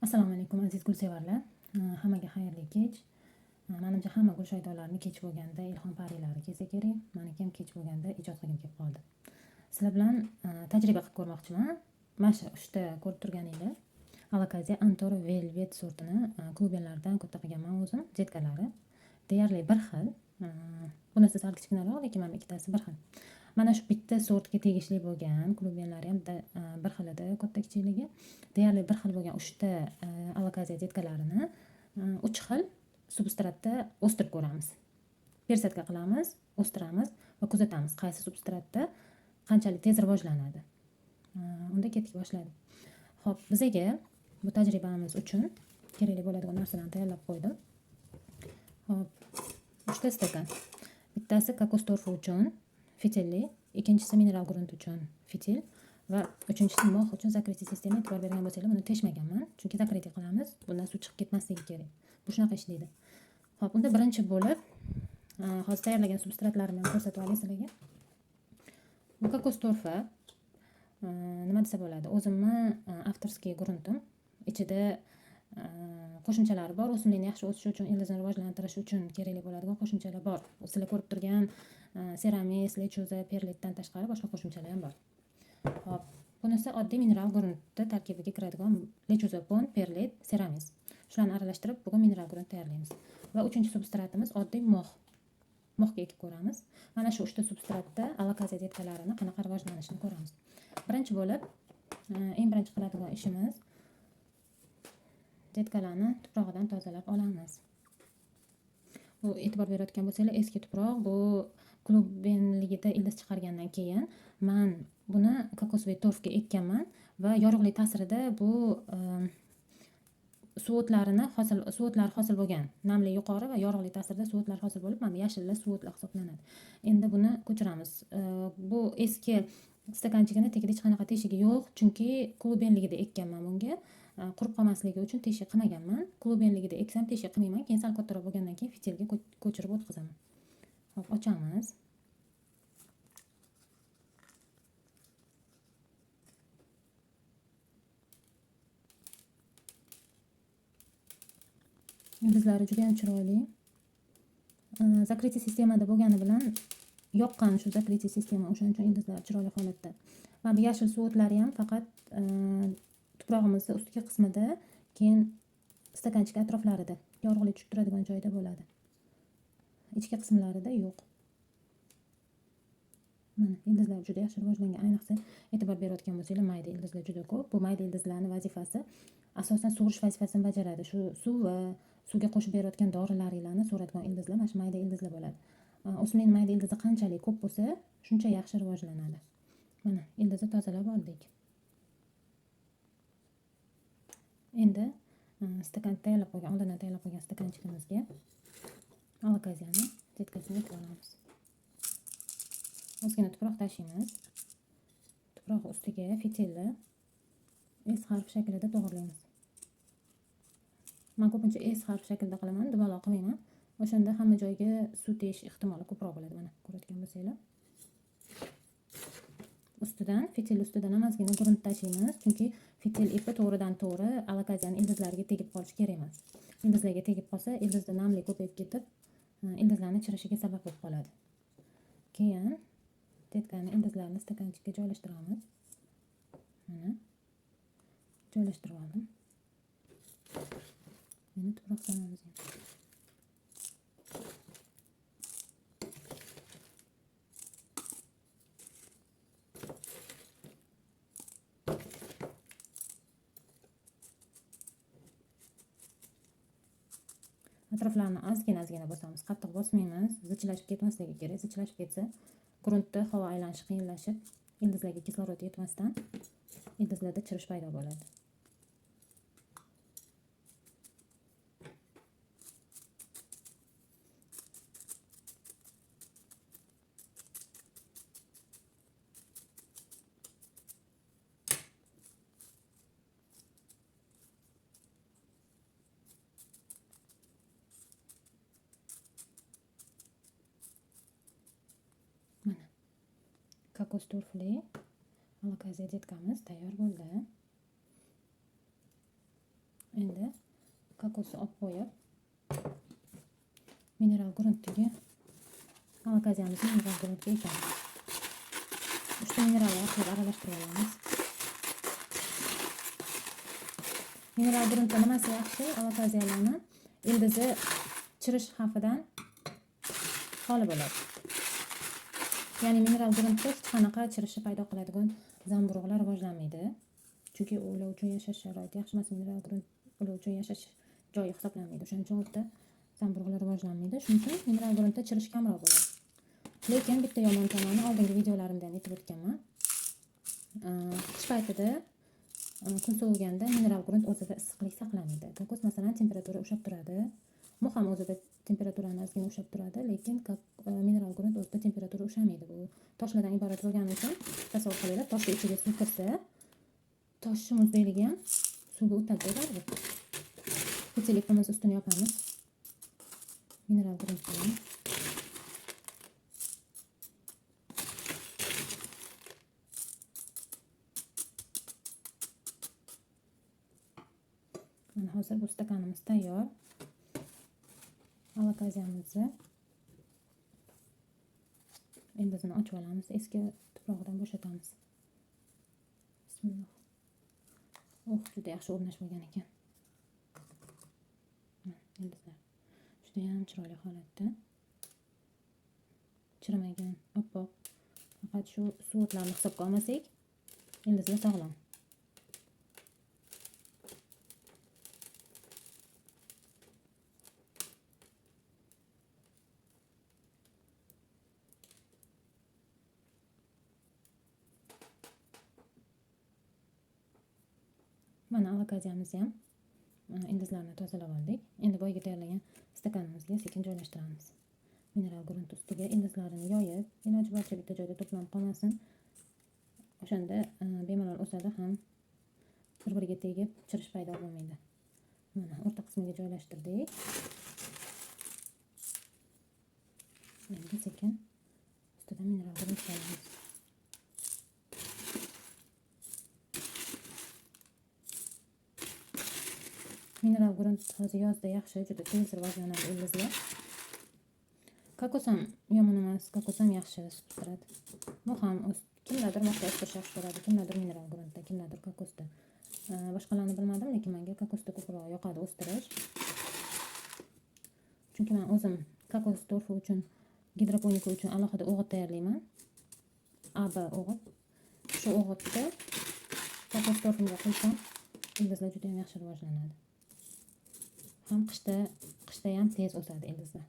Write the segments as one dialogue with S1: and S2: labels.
S1: Assalomu alaykum aziz gulsevarlar. Hammaga xayrli kech. Manimcha hamma gul shoidorlarni kech bo'lganda ilhom parilari kelsa kerak. Meniki ham kech bo'lganda ijod qilgim kelib qoldi. Sizlar bilan tajriba qilib ko'rmoqchiman. Mana shu uchta ko'rib turganinglar Alocasia Antoro Velvet sortini klubenlardan katta qilganman o'zim, jetkalari. Deyarli bir xil. Bunisi sal kichkinaroq, lekin mana ikkitasi bir xil. Mana shu bitta sortga tegishli bo'lgan klubenlari ham bir xil edi, katta kichikligi. Deyarli bir xil bo'lgan uchta Alocasia jetkalarini 3 xil substratda o'stirib ko'ramiz. Пересадка qilamiz, o'stiramiz va kuzatamiz qaysi substratda qanchalik tez rivojlanadi. Unda ketdik, boshladik. Xo'p, bizaga bu tajribamiz uchun kerakli bo'ladigan narsalarni tayyorlab qo'ydim. Xo'p, uchta stakan. Bittasi kokos torfi uchun fitilli, ikkinchisi mineral grunt uchun fitil va uchinchisi mox uchun закрытый sistema. E'tibor bergan bo'lsanglar, buni teshmaganman, chunki закрытый qilamiz, bundan suv chiqib ketmasligi kerak. Bu shunaqa ishlaydi. Xo'p, unda birinchi bo'lib, hozir tayyorlagan substratlarimni ham ko'rsatib olay sizlarga. Bu kokos torfi, nima desa bo'ladi? O'zimni авторский gruntim. Ichida qo'shimchalari bor. O'simlikni yaxshi o'sishi uchun, ildizini rivojlantirish uchun kerakli bo'ladigan qo'shimchalar bor. Sizlar ko'rib turgan seramis, lechuza, perlitdan tashqari boshqa qo'shimchalar ham bor. Xo'p, bunisi oddiy mineral gruntni tarkibiga kiradigan lechuza, pon, perlit, seramis. Shularni aralashtirib bugun mineral grunt tayyorlaymiz. Va uchinchi substratimiz oddiy mox. Moxga ekib ko'ramiz. Mana shu uchta substratda Alocasia jetkalarini qanaqa rivojlanishini ko'ramiz. Birinchi bo'lib, eng birinchi qiladigan ishimiz jetkalarni tuprog'idan tozalab olamiz. Bu e'tibor berayotgan bo'lsanglar, eski tuproq, bu klubenligida ildiz chiqargandan keyin men buni kokosli torfga ekkanman va yorug'lik ta'sirida bu suvo'tlar hosil bo'lgan. Namlik yuqori va yorug'lik ta'sirida suvo'tlar hosil bo'lib, mana bu yashillar suvo'tlar hisoblanadi. Endi buni ko'chiramiz. Bu eski stakanchikini tagida hech qanaqa teshigi yo'q, chunki klubenligida ekkanman bunga. Qurib qolmasligi uchun teshik qilmaganman. Klubenligida eksam teshik qilmayman, keyin sal kattaroq bo'lgandan keyin fitilga ko'chirib o'tkazaman. Xo'p, ochamiz. Ildizlari juda ham chiroyli. Закрытый sistemada bo'lgani bilan yoqqan shu закрытый sistema, o'shaning uchun ildizlar chiroyli holatda. Mana bu yashil suvo'tlari ham faqat tuprog'imizni ustki qismida, keyin stakanchik atroflarida, yorug'lik tushib turadigan joyda bo'ladi. Ichki qismlarida yo'q. Mana ildizlar juda yaxshi rivojlangan. Ayniqsa e'tibor berayotgan bo'lsanglar, mayda ildizlar juda ko'p. Bu mayda ildizlarning vazifasi asosan so'rish vazifasini bajaradi. Shu suv va suvga qo'shib berayotgan dorilaringlarni so'radigan ildizlar mana shu mayda ildizlar bo'ladi. O'simlikning mayda ildizi qanchalik ko'p bo'lsa, shuncha yaxshi rivojlanadi. Mana ildizni tozalab oldik. Endi stakan tayyorlab qo'ygan, oldindan tayyorlab qo'ygan stakanchikimizga Alocasiani jetkasini ekib olamiz. Ozgina tuproq tashlaymiz. Tuproq ustiga fitilni S harf shaklida to'g'rilaymiz. Men ko'pincha S harf shaklida qilaman, dumaloq qilmayman. O'shanda hamma joyga suv tegish ehtimoli ko'proq bo'ladi. Mana ko'rayotgan bo'lsanglar. Ustidan, fitil ustidan ham ozgina grunt tashlaymiz, chunki fitil ipi to'g'ridan to'g'ri Alocasianing ildizlariga tegib qolishi kerak emas. Ildizlarga tegib qolsa, ildizda namlik ko'payib ketib, ildizlarni chirishiga sabab bo'lib qoladi. Keyin tetkani ildizlarni stakanchikka joylashtiramiz. Mana joylashtirib oldim. Endi tuproq solamiz. Atroflarini ozgina-ozgina bosamiz, qattiq bosmaymiz, zichlashib ketmasligi kerak. Zichlashib ketsa, gruntda havo aylanishi qiyinlashib, ildizlarga kislorod yetmasdan ildizlarda chirish paydo bo'ladi. Mana kokos torfli Alocasia jetkamiz tayyor bo'ldi. Endi kokosni olib qo'yib, mineral gruntdagi alokaziyamizni mineral gruntga ekamiz. Uchta mineralni yaxshilab aralashtirib olamiz. Mineral gruntda nimasi yaxshi? Alokaziyalarni ildizi chirish xavfidan xoli bo'ladi. Ya'ni mineral gruntda hech qanaqa chirishni paydo qiladigan zamburug'lar rivojlanmaydi. Chunki ular uchun yashash sharoiti yaxshi emas, mineral grunt ular uchun yashash joyi hisoblanmaydi. O'shaning uchun u yerda zamburug'lar rivojlanmaydi. Shuning uchun mineral gruntda chirish kamroq bo'ladi. Lekin bitta yomon tomoni oldingi videolarimda ham aytib o'tganman. Qish paytida kun sovuganda mineral grunt o'zida issiqlik saqlamaydi. Kokos masalan temperatura ushlab turadi. Mux ham o'zida temperaturani ozgina ushlab turadi, lekin mineral grunt o'zida temperatura ushlamaydi. Bu toshlardan iborat bo'lgani uchun tasavvur qilinglar, toshni ichiga suv kirsa, toshni muzdayligi ham suvga o'tadi baribir. Telefonimiz ustini yopamiz. Mineral grunt bilan. Mana hozir bu stakanimiz tayyor. Alokaziyamizni ildizini ochib olamiz, eski tuprog'idan bo'shatamiz. Bismillah. Oh, juda yaxshi o'rnashib olgan ekan. Mana ildizlar juda ham chiroyli holatda. Chirimagan, oppoq. Faqat shu suvo'tlarni hisobga olmasak, ildizlar sog'lom. Mana alokaziyamizni ham ildizlarni tozalab oldik. Endi boyagi tayyorlagan stakanimizga sekin joylashtiramiz. Mineral grunt ustiga ildizlarini yoyib, iloji boricha bitta joyda to'planib qolmasin. O'shanda bemalol o'sadi, ham bir-biriga tegib chirish paydo bo'lmaydi. Mana o'rta qismiga joylashtirdik. Endi sekin ustidan mineral grunt solamiz. Mineral grunt hozir yozda yaxshi, juda tez rivojlanadi ildizlar. Kokos ham yomon emas, kokos ham yaxshi o'sib turadi. Bu ham kimlardir moxda o'stirish yaxshi ko'radi, kimlardir mineral gruntda, kimlardir kokosda. Boshqalarni bilmadim, lekin menga kokosda ko'proq yoqadi o'stirish. Chunki men o'zim kokos torfi uchun, gidroponika uchun alohida o'g'it tayyorlayman. AB o'g'it. Shu o'g'itni kokos torfimga qo'ysam, ildizlar juda ham yaxshi rivojlanadi. Ham qishda ham tez o'sadi ildizlar.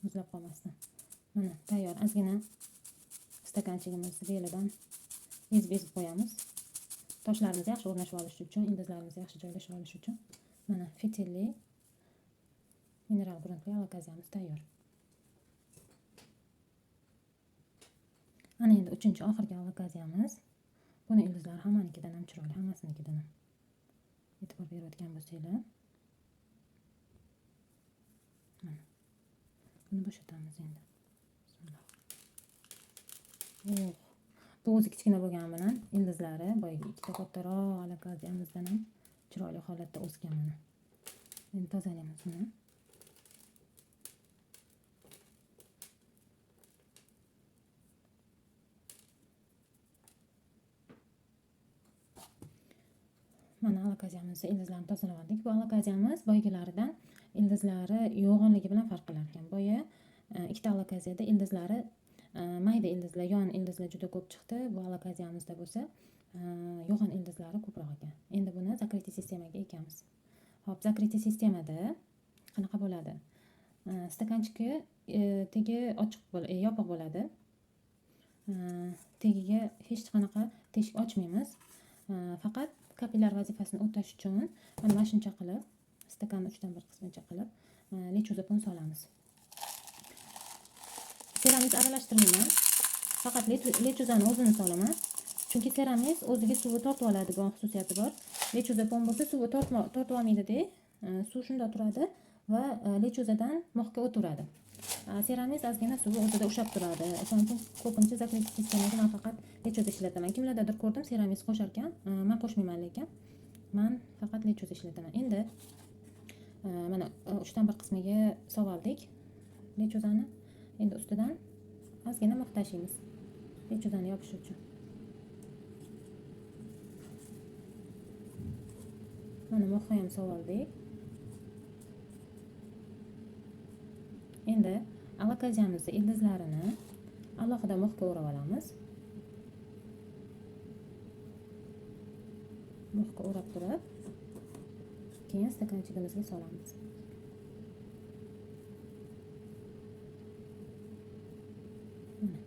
S1: Muzlab qolmasdan. Mana tayyor. Ozgina stakanchigimizni belidan ezib-ezib qo'yamiz. Toshlarimiz yaxshi o'rnashib olishi uchun, ildizlarimiz yaxshi joylashib olishi uchun mana fitilli mineral gruntli alokaziyamiz tayyor. Ana endi uchinchi oxirgi alokaziyamiz. Buni ildizlari hammanikidan ham chiroyli, hammasinikidan ham. E'tibor berayotgan bo'lsanglar. Mana. Buni bo'shatamiz endi. Bismillah. Oh, bu o'zi kichkina bo'lgani bilan ildizlari boyagi ikkita kattaroq alokaziyamizdan ham chiroyli holatda o'sgan mana. Endi tozalaymiz buni. Mana alokaziyamizni ildizlarini tozalab oldik. Bu alokaziyamiz boyagilaridan ildizlari yo'g'onligi bilan farq qilar ekan. Boya ikkita alokaziyada ildizlari mayda ildizlar, yon ildizlar juda ko'p chiqdi. Bu alokaziyamizda bo'lsa, yo'g'on ildizlari ko'proq ekan. Endi buni zakriya sistemaga ekamiz. Xo'p, zakriya sistemada qanaqa bo'ladi? Stakanchiki tegi ochiq yopiq bo'ladi. Tagiga hech qanaqa teshik ochmaymiz. Faqat kapillar vazifasini o'tash uchun mana shuncha qilib, stakanni uchdan bir qismicha qilib, lechuzapon solamiz. Seramis aralashtirmayman. Faqat lechuzani o'zini solaman. Chunki seramis o'ziga suvi tortib oladigan xususiyati bor. Lechuzapon bo'lsa suvi tortib olmaydi-da, suv shunda turadi va lechuzadan moxga o'tiradi. Seramis ozgina suvi o'zida ushlab turadi. O'shaning uchun ko'pincha zakriya sistemaga men faqat lechuza ishlataman. Kimlardadir ko'rdim seramis qo'shar ekan, men qo'shmayman lekin. Man faqat lechuza ishlataman. Endi mana 1/3 qismiga soldik lechuzani. Endi ustidan ozgina mix tashlaymiz lechuzani yopishi uchun. Mana mixni ham soldik. Endi alokaziyamizni ildizlarini alohida mixga o'rab olamiz. Mixga o'rab turib, keyin stakanchigimizga solamiz. Mana.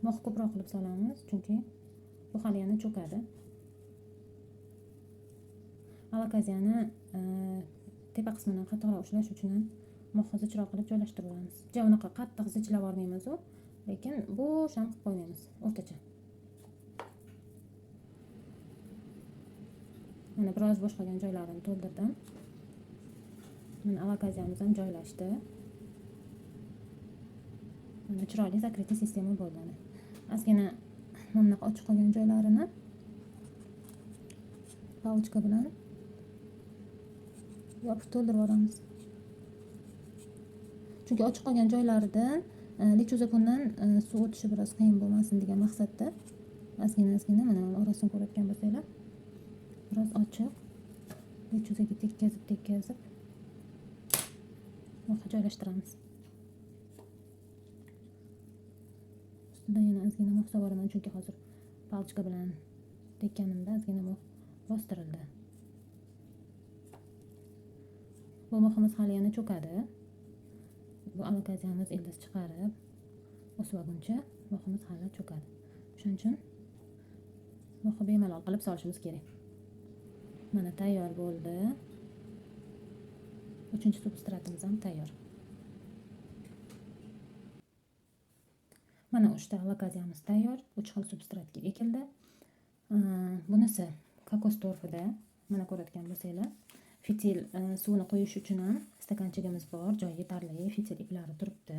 S1: Mix ko'proq qilib solamiz, chunki bu hali yana cho'kadi. Alokaziyani tepa qismini qattiqroq ushlash uchun ham mixni zichroq qilib joylashtirib olamiz. Ja unaqa qattiq zichlab olmaymiz u, lekin bo'sh ham qilib qo'ymaymiz, o'rtacha. Mana biroz bo'sh qolgan joylarini to'ldirdim. Mana alokaziyamiz ham joylashdi. Mana chiroyli закрытый sistema bo'ldi. Ozgina mana bunaqa ochiq qolgan joylarini palochka bilan yopib to'ldirib yuboramiz. Chunki ochiq qolgan joylaridan lechuza bundan suv o'tishi biroz qiyin bo'lmasin degan maqsadda ozgina mana orasini ko'rayotgan bo'lsanglar, biroz ochiq lechuzaga tekkazib mo'xga joylashtiramiz. Ustidan yana ozgina mo'x solib, chunki hozir palochka bilan tekkanimda ozgina mo'x bostirildi. Bu mo'ximiz hali yana cho'kadi. Bu alokaziyamiz ildiz chiqarib o'sib olguncha mo'ximiz hali cho'kadi. Shuning uchun mo'xni bemalol qilib solishimiz kerak. Mana tayyor bo'ldi. 3-chi substratimiz ham tayyor. Mana 3 ta alokaziyamiz tayyor. 3 xil substratga ekildi. Bunisi kokos torfida, mana ko'rayotgan bo'lsanglar, fitil suvini quyish uchun ham stakanchigimiz bor, joyi yetarli, fitil iplari turibdi.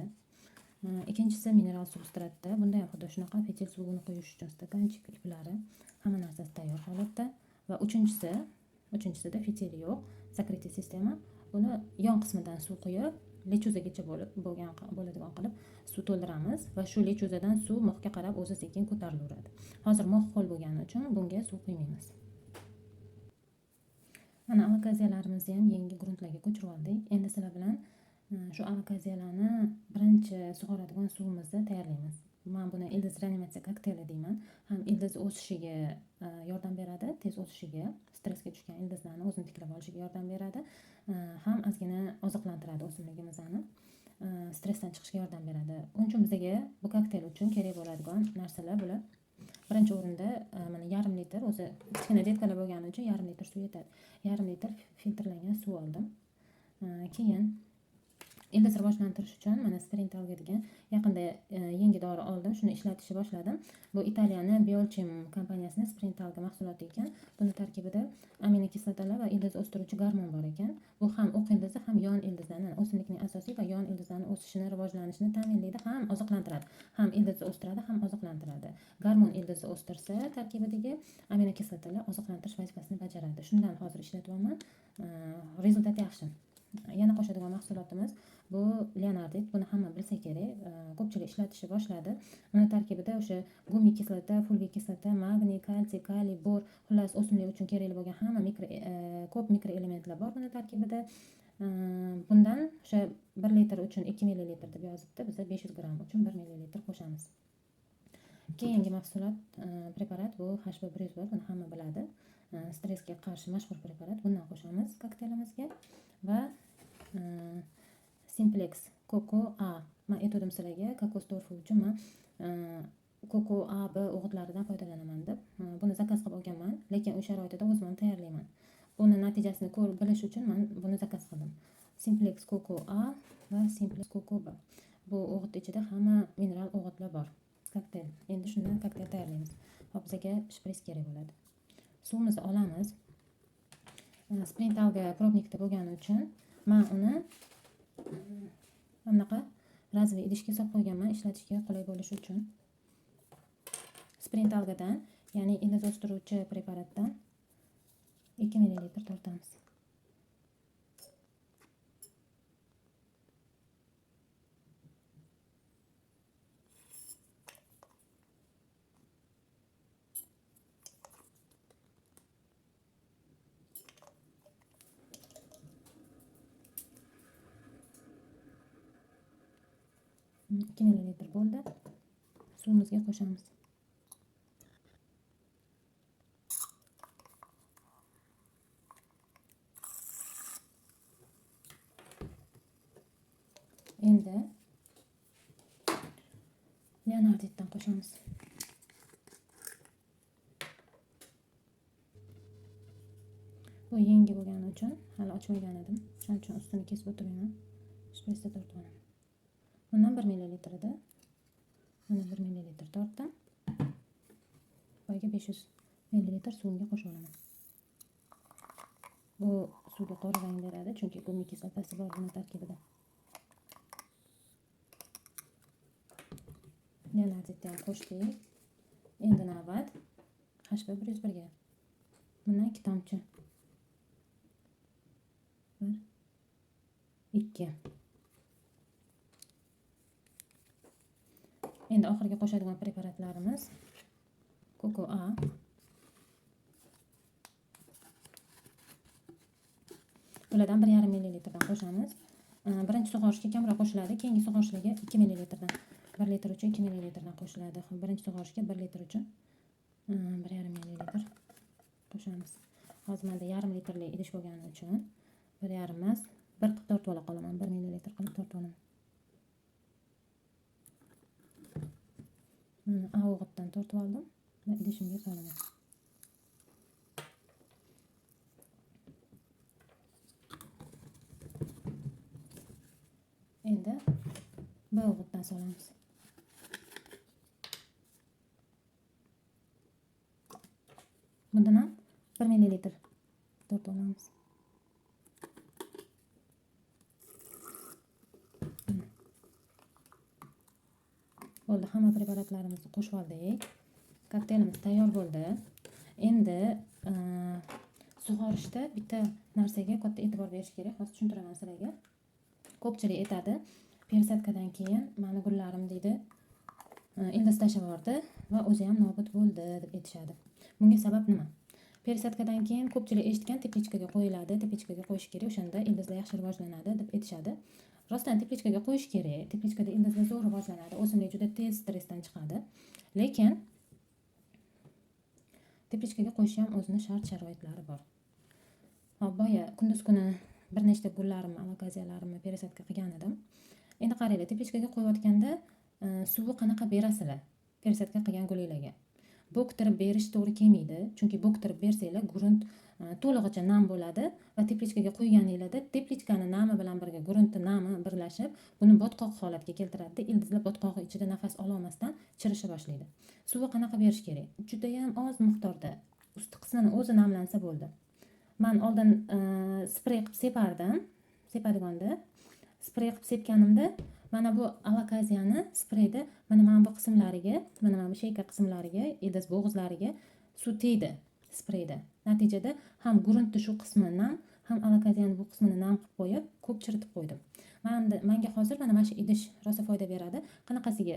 S1: Ikkinchisi mineral substratda. Bunda ham xuddi shunaqa fitil suvini quyish uchun stakanchik iplari, hamma narsasi tayyor holatda. Va uchinchisida fitil yo'q, закрытый sistema. Buni yon qismidan suv quyib, lechuzagacha bo'ladigan qilib suv to'ldiramiz va shu lechuzadan suv mo'xga qarab o'zi sekin ko'tarilaveradi. Hozir mo'x ho'l bo'lgani uchun bunga suv quymaymiz. Mana alokaziyalarimizni ham yangi gruntlarga ko'chirib oldik. Endi sizlar bilan shu alokaziyalarni birinchi sug'oradigan suvimizni tayyorlaymiz. Men buni ildiz reanimatsiya kokteyli deyman. Ham ildiz o'sishiga yordam beradi, tez o'sishiga, stressga tushgan ildizlarni o'zini tiklab olishiga yordam beradi. Ham ozgina oziqlantiradi o'simligimizni. Stressdan chiqishga yordam beradi. Uning uchun bizga bu kokteyl uchun kerak bo'ladigan narsalar bular. Birinchi o'rinda mana yarim litr, o'zi kichkina detkalar bo'lgani uchun yarim litr suv yetadi. Yarim litr filtrlangan suv oldim. Keyin ildiz rivojlantirish uchun mana Sprint Alga degan yaqinda yangi dori oldim, shuni ishlatishni boshladim. Bu Italiyani Biolchim kompaniyasining Sprint Alga mahsuloti ekan. Buni tarkibida aminokislotalar va ildiz o'stiruvchi gormon bor ekan. Bu ham o'q ildizi, ham yon ildizlarni, o'simlikning asosiy va yon ildizlarning o'sishini, rivojlanishini ta'minlaydi, ham oziqlantiradi. Ham ildizni o'stiradi, ham oziqlantiradi. Gormon ildizni o'stirsa, tarkibidagi aminokislotalar oziqlantirish vazifasini bajaradi. Shundan hozir ishlatyapman. Rezultat yaxshi. Yana qo'shadigan mahsulotimiz bu Leonardit. Buni hamma bilsa kerak. Ko'pchilik ishlatishni boshladi. Uni tarkibida o'sha gumik kislota, fulvik kislota, magniy, kalsiy, kaliy, bor, xullas o'simlik uchun kerakli bo'lgan hamma ko'p mikroelementlar bor buni tarkibida. Bundan o'sha 1 litr uchun 2 millilitr deb yozibdi. Biz 500 gramm uchun 1 millilitr qo'shamiz. Keyingi mahsulot, preparat bu HB101, buni hamma biladi. Stressga qarshi mashhur preparat. Bundan qo'shamiz kokteylimizga va Simplex Coco A. Men aytgandim sizlarga, kokos torfi uchun men Coco A B o'g'itlaridan foydalanaman deb. Buni zakaz qilib olganman, lekin o'sha sharoitida o'zim ham tayyorlayman. Buni natijasini ko'rib bilish uchun men buni zakaz qildim. Simplex Coco A va Simplex Coco B. Bu o'g'it ichida hamma mineral o'g'itlar bor. Kokteyl. Endi shundan kokteyl tayyorlaymiz. Hop, bizga shpris kerak bo'ladi. Suvimizni olamiz. Sprintalga пробник da bo'lgani uchun man uni bunaqa разовый idishga solib qo'yganman, ishlatishga qulay bo'lishi uchun. Sprintalgadan, ya'ni ildiz o'stiruvchi preparatdan 2 ml tortamiz. 2 ml bo'ldi. Suvimizga qo'shamiz. Endi Leonarditdan qo'shamiz. Bu yangi bo'lgani uchun hali ochmagan edim. Shuning uchun ustini kesib o'tirmayman. Shprisda tortib olaman. Bundan 1 ml edi. Mana 1 ml tortdim. Boyagi 500 ml suvga qo'shib olaman. Bu suvga qora rang beradi, chunki gumik kislotasi bor buni tarkibida. Leonarditni ham qo'shdik. Endi navbat HB 101 ga. Bundan 2 tomchi. 1 2. Endi oxirgi qo'shadigan preparatlarimiz Koko A. Bulardan 1,5 mldan qo'shamiz. Birinchi sug'orishga kamroq qo'shiladi, keyingi sug'orishlarga 2 mldan. 1 litr uchun 2 mldan qo'shiladi. Birinchi sug'orishga 1 litr uchun 1,5 ml qo'shamiz. Hozir menda 0,5 litrli idish bo'lgani uchun 1,5 emas, 1 qilib tortib ola qolaman, 1 ml qilib tortib olaman. Mana A o'g'itdan tortib oldim va idishimga solaman. Endi B o'g'itdan solamiz. Bundan ham 1 ml tortib olamiz. Bo'ldi, hamma preparatlarimizni qo'shib oldik. Kokteylimiz tayyor bo'ldi. Endi sug'orishda bitta narsaga katta e'tibor berish kerak. Hozir tushuntiraman sizlarga. Ko'pchilik aytadi, пересадкадан keyin mani gullarim deydi, ildiz tashlab yubordi va o'zi ham nobud bo'ldi deb aytishadi. Bunga sabab nima? Пересадкадан keyin ko'pchilik eshitgan, teplichkaga qo'yiladi, teplichkaga qo'yish kerak, o'shanda ildizlar yaxshi rivojlanadi deb aytishadi. Rostdan teplichkaga qo'yish kerak. Teplichkada ildizlar zo'r rivojlanadi, o'simlik juda tez stressdan chiqadi. Lekin teplichkaga qo'yish ham o'zini shart-sharoitlari bor. Hop, boya kunduz kuni bir nechta gullarimni, alokaziyalarimni пересадка qilgan edim. Endi qaranglar, teplichkaga qo'yayotganda suvi qanaqa berasizlar пересадка qilgan gulinglarga? Bo'ktirib berish to'g'ri kelmaydi, chunki bo'ktirib bersanglar grunt to'lig'icha nam bo'ladi va teplichkaga qo'yganinglarda teplichkani nami bilan birga gruntni nami birlashib, buni botqoq holatga keltiradi. Ildizlar botqog'i ichida nafas ololmasdan chirisha boshlaydi. Suvi qanaqa berish kerak? Juda ham oz miqdorda, usti qismini o'zi namlansa bo'ldi. Man oldin sprey qilib separdim, sepadiganda sprey qilib sepganimda mana bu alokaziyani spreyda mana bu qismlariga, mana bu sheyka qismlariga, ildiz bo'g'izlariga suv tegdi spreyda. Natijada ham gruntni shu qismini nam, ham alokaziyani bu qismini nam qilib qo'yib, ko'p chiritib qo'ydim. Menga hozir mana shu idish rosa foyda beradi. Qanaqasiga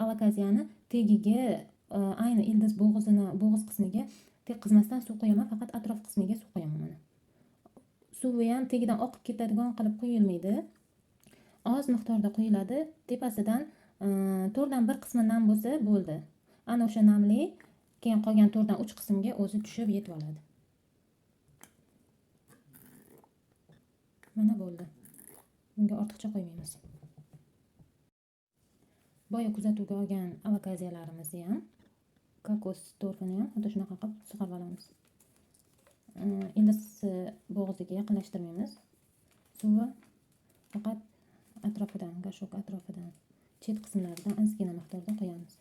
S1: alokaziyani tagiga, ayni ildiz bo'g'iz qismiga tekkizmasdan suv qo'yaman, faqat atrof qismiga suv qo'yaman mana. Suvi ham tagidan oqib ketadigan qilib quyilmaydi. Oz miqdorda quyiladi. Tepasidan 4dan 1 qismi nam bo'lsa bo'ldi. Ana o'sha namli keyin qolgan 4dan 3 qismga o'zi tushib yetib oladi. Mana bo'ldi. Bunga ortiqcha qo'ymaymiz. Boya kuzatuvga olgan alokaziyalarimizni ham, kokos torfini ham xuddi shunaqa qilib sug'orib olamiz. Ildiz bo'g'ziga yaqinlashtirmaymiz. Suvi faqat atrofidan, gashok atrofidan, chet qismlaridan ozgina miqdorda qo'yamiz.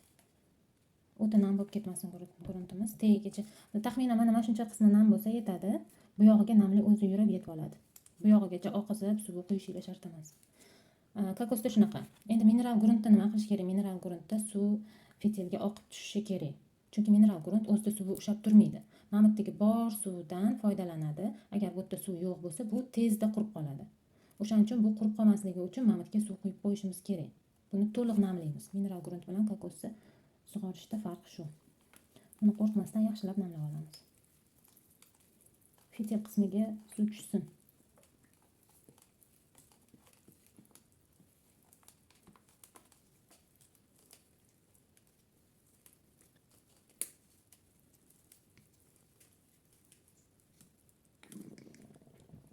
S1: O'ta nam bo'lib ketmasin gruntimiz. Tagigacha taxminan mana shuncha qismi nam bo'lsa yetadi. Bu yog'iga namlik o'zi yurib yetib oladi. Bu yog'igacha oqizib suv quyishinglar shart emas. Kokosda shunaqa. Endi mineral gruntda nima qilish kerak? Mineral gruntda suv fitilga oqib tushishi kerak. Chunki mineral grunt o'zida suvi ushlab turmaydi. Mana bu yerdagi bor suvdan foydalanadi. Agar bu yerda suv yo'q bo'lsa, bu tezda qurib qoladi. O'shaning uchun bu qurib qolmasligi uchun mana bu yerga suv quyib qo'yishimiz kerak. Buni to'liq namlaymiz. Mineral grunt bilan kokosni sug'orishda farq shu. Buni qo'rqmasdan yaxshilab namlab olamiz. Fitil qismiga suv tushsin.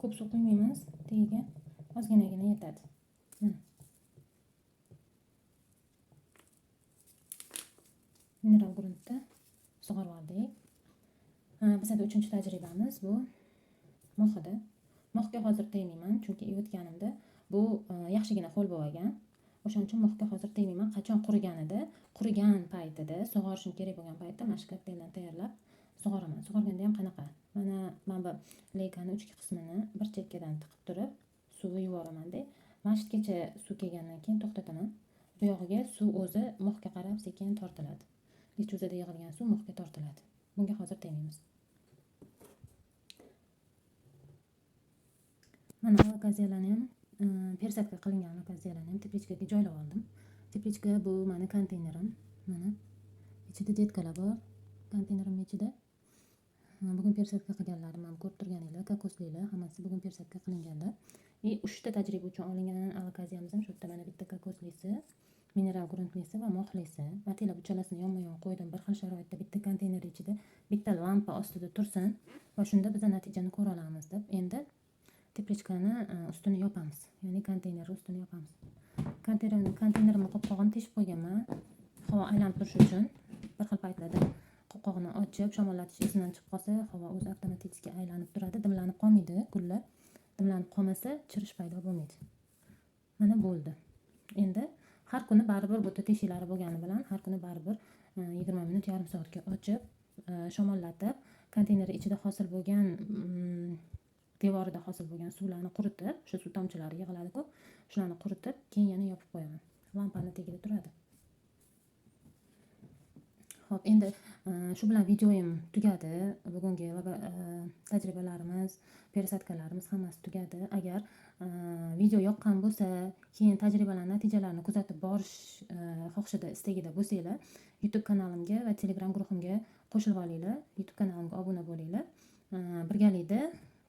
S1: Ko'p suv quymaymiz, tagiga ozginagina yetadi. Mana. Mineral gruntda sug'orib oldik. Bizada uchinchi tajribamiz bu moxida. Moxga hozir tegmayman, chunki ivitganimda bu yaxshigina ho'l bo'lgan. O'shaning uchun moxga hozir tegmayman. Qachon quriganida, qurigan paytida, sug'orishim kerak bo'lgan paytda mana shu kokteyldan tayyorlab sug'oraman. Sug'organda ham qanaqa? Mana bu leykani uchki qismini bir chekkadan tiqib turib, suvni yuvoraman-da. Mana shu yergacha suv kelgandan keyin to'xtataman. Bu yog'iga suv o'zi moxga qarab sekin tortiladi. Lechuzada yig'ilgan suv moxga tortiladi. Bunga hozir tegmaymiz. Mana alokaziyalarni ham, persatka qilingan alokaziyalarni ham teplichkaga joylab oldim. Teplichka bu meni konteynerim. Mana ichida detkalar bor. Konteynerim ichida. Bugun persatka qilganlarim ham ko'rib turganinglar, kokosliklar hammasi bugun persatka qilinganlar. 3 ta tajriba uchun olingan alokaziyamiz ham shu yerda mana bitta kokoslisi, mineral gruntlisi va moxlisi. Ataylab uchalasini yonma-yon qo'ydim. Bir xil sharoitda bitta konteyner ichida bitta lampa ostida tursin va shunda biz natijani ko'ra olamiz deb. Endi teplichkani ustini yopamiz. Ya'ni konteynerni ustini yopamiz. Konteynerimni qopqog'ini teshib qo'yganman. Havo aylanib turishi uchun bir xil paytlarda qopqog'ini ochib, shamollatish izidan chiqib qolsa, havo o'zi avtomatik aylanib turadi, dimlanib qolmaydi gullar. Dimlanib qolmasa, chirish paydo bo'lmaydi. Mana bo'ldi. Endi har kuni baribir bu yerda teshiklari bo'lgani bilan har kuni baribir 20 minut, yarim soatga ochib, shamollatib, konteyner ichida hosil bo'lgan, devorida hosil bo'lgan suvlarni quritib, o'sha suv tomchilari yig'iladi-ku, shularni quritib, keyin yana yopib qo'yaman. Lampani tagida turadi. Xo'p, endi shu bilan videoyim tugadi. Bugungi tajribalarimiz, persatkalarimiz hammasi tugadi. Agar video yoqqan bo'lsa, keyin tajribalar natijalarini kuzatib borish xohishida, istagida bo'lsanglar, YouTube kanalimga va Telegram guruhimga qo'shilib olinglar. YouTube kanalimga obuna bo'linglar. Birgalikda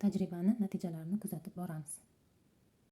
S1: tajribani natijalarini kuzatib boramiz.